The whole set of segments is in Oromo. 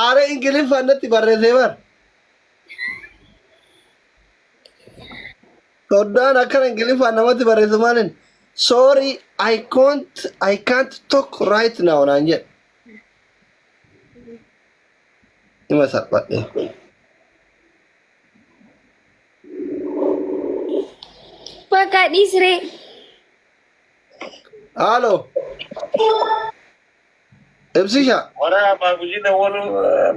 Aaree Ingiliffaan natti barreessee bar. Soddaan akkana Ingiliffaan namatti barreessu maalin? Sorry, I can't talk right now naan jedhe. Ima salphadhe. Bakka dhiisree. Halo. Ibsisha. Wara baabujii dawwalu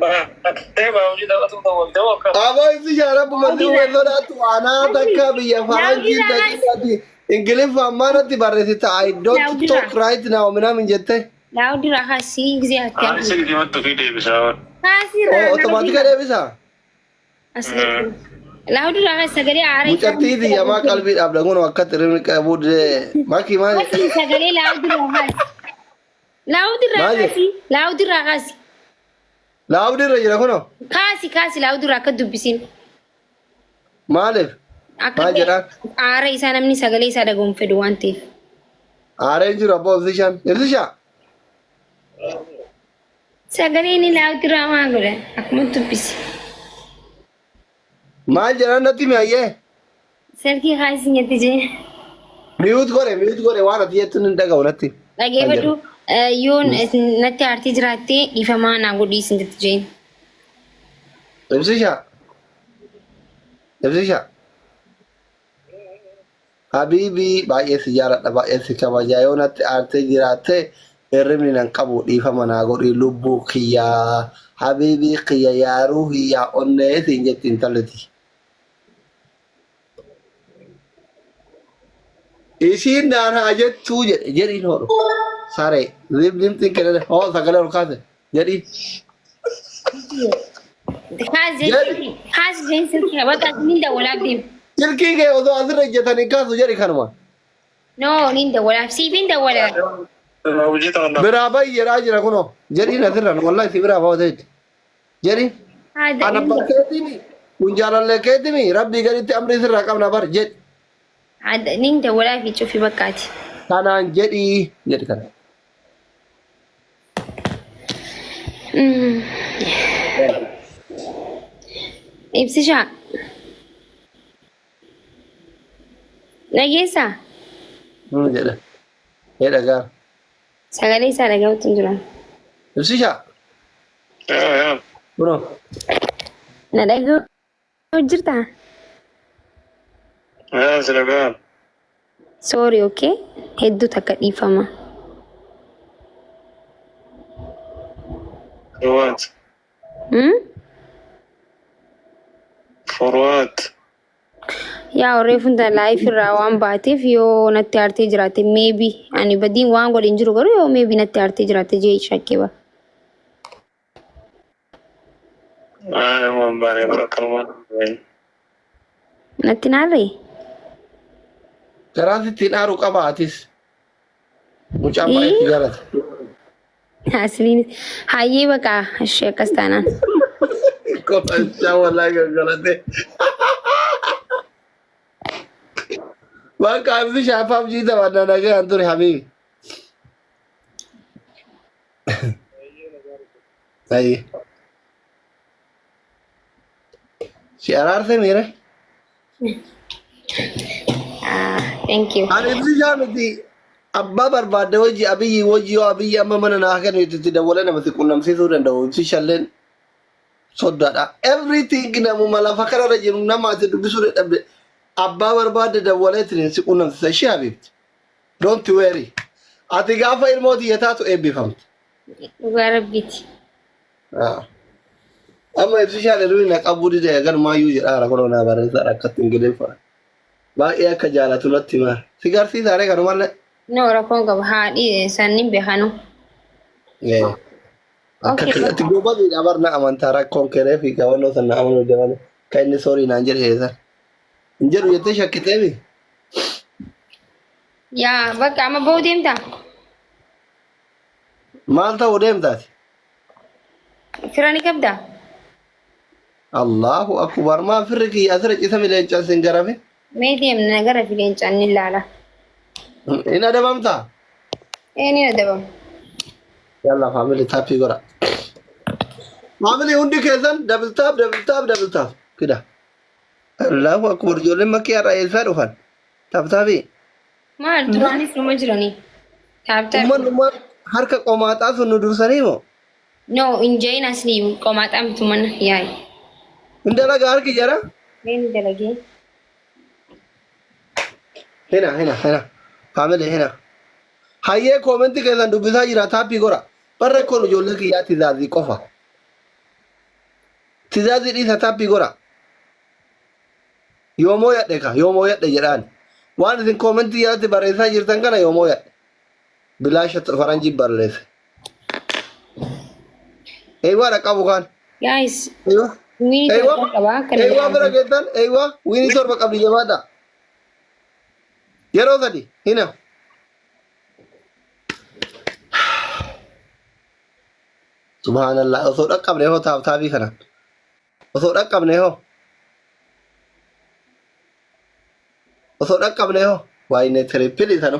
barattee baabujii daawwatu dawwaltee akkam. Aboo ibsisha rabbuma si uume sodaattu anaa takka biyya faranjii daqiiqaati Ingiliffaan maalatti barreessita I don't talk right now minaamin jette. Laawudirraa kaasii gisee Ani atti. silkii mattu fi deebisaa. Kaasirraa. Oh, otomaatika deebisa. Laawudirraa kaasi sagalee aaraa. Mucattii tiyyamaa qalbii dhaabda kun akkatti hirribni qabuu didee. Makii maali? Kaasii sagalee laawudirraa kaasi. Laawudirraa Maali? kaasi. Laawudirraa kaasi. Laawudii irra jira kunoo. Kaasi kaasi laawudirraa akka dubbisin. Maaliif? Akka Maal jedhaan? aara isaa namni sagalee isaa dhagahuun fedhu waan ta'eef. Aareen jiru abboo ibsishaan. Ibsishaa. Sagalee inni laawudirraa maa godha? Akkuma dubbisi. Maal jedhaan natti mi'ayyee? Silkii kaasi nyaatti jee. Mute godhe, mute godhe, waan ati jettu hin dhaga'u natti. Dhageeffadhu, yoon natti aartii jiraattee dhiifamaa naa godhii isin jetti jeen. Ibsishaa. Ibsishaa. Habiibii, baay'ee si jaaladha, baay'ee si kabajaa. Yoo natti aartee jiraatte hirribni nan qabu, dhiifama naa godhi lubbuu kiyyaa. Habiibii kiyya, yaa ruuhii, yaa onnee siin jetti intalliti. Isiin naan haa jettuu jedhe jedhiin hodhu. Saree dimtiin kennan hoo sagalee ol kaase jedhiin. Kaasi Jedhi. kaasi jeen silkii bakka niin dawwalaaf deema. Silkii kee osoo asirra ejjetanii kaasu jedhi kanuma. No, niin dawwalaaf, siif hin dawwala. Baabujii ta'uu Biraa bayi jedhaa jira kunoo jedhiin asirraan wallahi si biraa baatee jedhi. Haada Ana abbaa keetiimi kun jaalallee keetiimi rabbii gaditti amrii sirraa qabna bar jedhi. Haada niin dawwalaaf cufi bakkaati. Kanaan jedhii jedhi kana. Ibsishaa. Dhageessaa? Jedha. Ee, dhagaa. Sagalee isaa dhagahuutti hin jiran. Ibsishaa. Yaa yaa. Kunoo. Na dhaga'u jirtaa? Yaa si dhagaa. Sorry, okay? Hedduu takka dhiifama. For what? Hmm? For what? Yaa reefuun tana live irraa waan baateef yoo natti aartee jiraate, maybe ani badiin waan godhe hin jiru, garuu yoo maybe natti aartee jiraate jee shakkee bara. Ay, waan baanee bara akkanumaan. Natti naarree? Garaa sittiin aaru qaba atis. Mucaan baay'ee si jaalata. Asliin hayyee baqa ishee akkas taanaan. Qofachaa wallaahi gangalate. Bakka ibsishaa PUBG taphanna, nagaan ture habiibi. Ayi. Si araarse miire? Ah, thank you. Ani ibsishaa miti abbaa barbaadde wajji, Abiyyi wajji, yoo Abiyyi amma mana naa kennu itti dawwalee nama si qunnamsiisuu danda'u ibsishalleen soddaadha. Everything namuma lafa kanarra jiru nama ati dubbisuu dadhabde abbaa barbaadde dawwalee ittiin si qunnamsiisa ishee habiibti. Don't worry. Ati gaafa ilmoo tiyya taatu eebbifamte. Dhugaa rabbiiti. Ah. Amma ibsishaan hirribni na qabuu dide ganumayyuu jedhaara kunoo naa barreessaadha akkatti Ingiliffaa. Baay'ee akka jaalatu natti himaa. Si garsiisaaree kanumallee. No, rakkoon qaba. Haadhi sanni beekanu. Eh. Akka Okay. ati gobaziidha bar na amantaa rakkoon keree fi gawannoo sana amanuu jamane kan inni soorii naan jedhe eessa. Hin jedhu jettee shakkiteemi. Yaa bakka amma bahuu deemtaa? Maal ta'uu deemtaati? Fira ni qabdaa? Allahu akbar, maal firri kiyya asirra cisa leencaan sin garafe? Mee deemna gara fi leencaan ni ilaala. Hin adabamtaa? Ee, ni adabamu. Yalla family, tap godha. Maamilli hundi keessan double tap, double tap, double tap. Fida. Allahu akbar, ijoolleen makkii har'a eessaa dhufan? Tap tapii. Maal duraanis numa jiranii. Tap tap. Uummanni harka qomaaxaa sun nu dursanii moo? No, hin jahin asli qomaaxaa miti mana yaa'i. Hin dalagaa harki jara? Inni dalagee. Hina hina hina. Family hina. Hayyee, koomentii keessan dubbisaa jira, taappii gora. Barra kun ijoollee kiyyaa tizaazii qofa. Tizaazii dhiisa, taappii gora. Yoomoo yadhe ka yoomoo yadhe jedhaan. Waan isin koomentii jalatti barreessaa jirtan kana yoomoo yadhe. Bilaasha faranjii barreesse. Eewwaa dhaqqabu kaan. Guys, Eewwa. wiinii Eewwa. 7 qaba akkana Eewwa bira jedhamu. geessan. Eewwa wiinii 7 qabdi, jabaadha. Yeroo 3 hina. Subhaanallah, osoo dhaqqabne hoo tap tapii kana. Osoo dhaqqabne hoo. Osoo dhaqqabne hoo. Waayine triple sanu.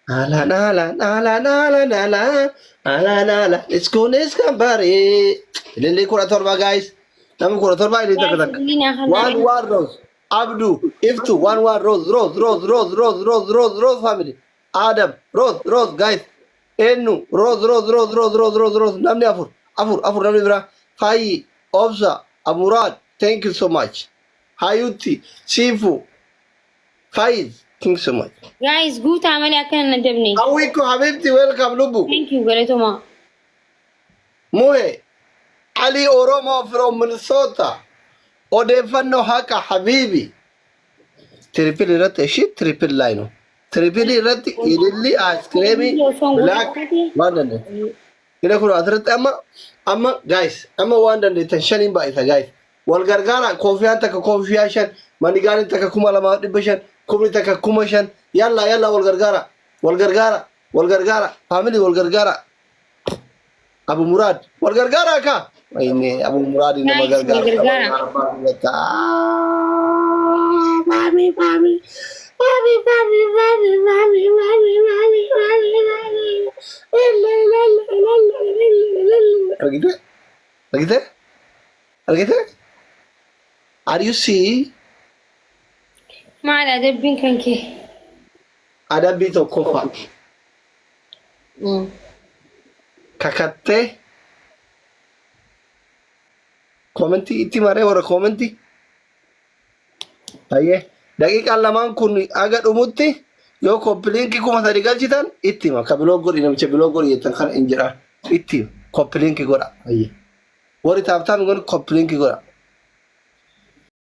Alan alan alan alan alan alan alan iskun iskan bari. Ililli 17, guys. Nama 17 ililli takka takka. Ililli naa kan One one rose. Abdu iftu one one rose rose rose rose rose rose rose rose family. Adam rose rose guys. Eenyu rose rose rose rose rose rose rose, namni afur afur afur, namni biraa Fayi Obsa Amuraad, thank you so much. Hayutti Siifu Fayiz, thank you so much. Guys, guutaa malee akkana na dabne. Hawwiko Habibti, welcome lubbu. Thank you, galatoomaa. Muhe Ali Oromo from Minnesota. Odeeffannoo haqa Habibi. Triple irratti ishii triple line. Triple irratti ililli aayiskiriimii black waan dandeettan. Ina kun asirratti amma amma guys, amma waan dandeettan shaniin baay'isa, guys. Wal gargaara, koofiyaan takka koofiyaa 5, manigaaniin takka 2500, kumni takka 5000. Yalla yalla, wal gargaara, wal gargaara, wal gargaara, family, wal gargaara. Abu Muraad, wal gargaara ka. Inni Abu Muraad nama Guys, wal gargaara. Gargaara. Mami, mami, mami, mami, mami, mami, mami, mami, mami, mami. Argite? Argite? Argite? Are you see? Maal adabbiin kan kee? Adabbii tokkoffaa. Kakattee koomentii itti maree warra koomentii. Hayyee, daqiiqaan lamaan kun aga dhumutti yoo copy linkii 3000 galchitan itti hima. Ka block godhi, namicha block godhi jettan kana hin jedhaan itti hima. Copy linkii godha. Hayyee. Warri tap tap godhu copy linkii godha.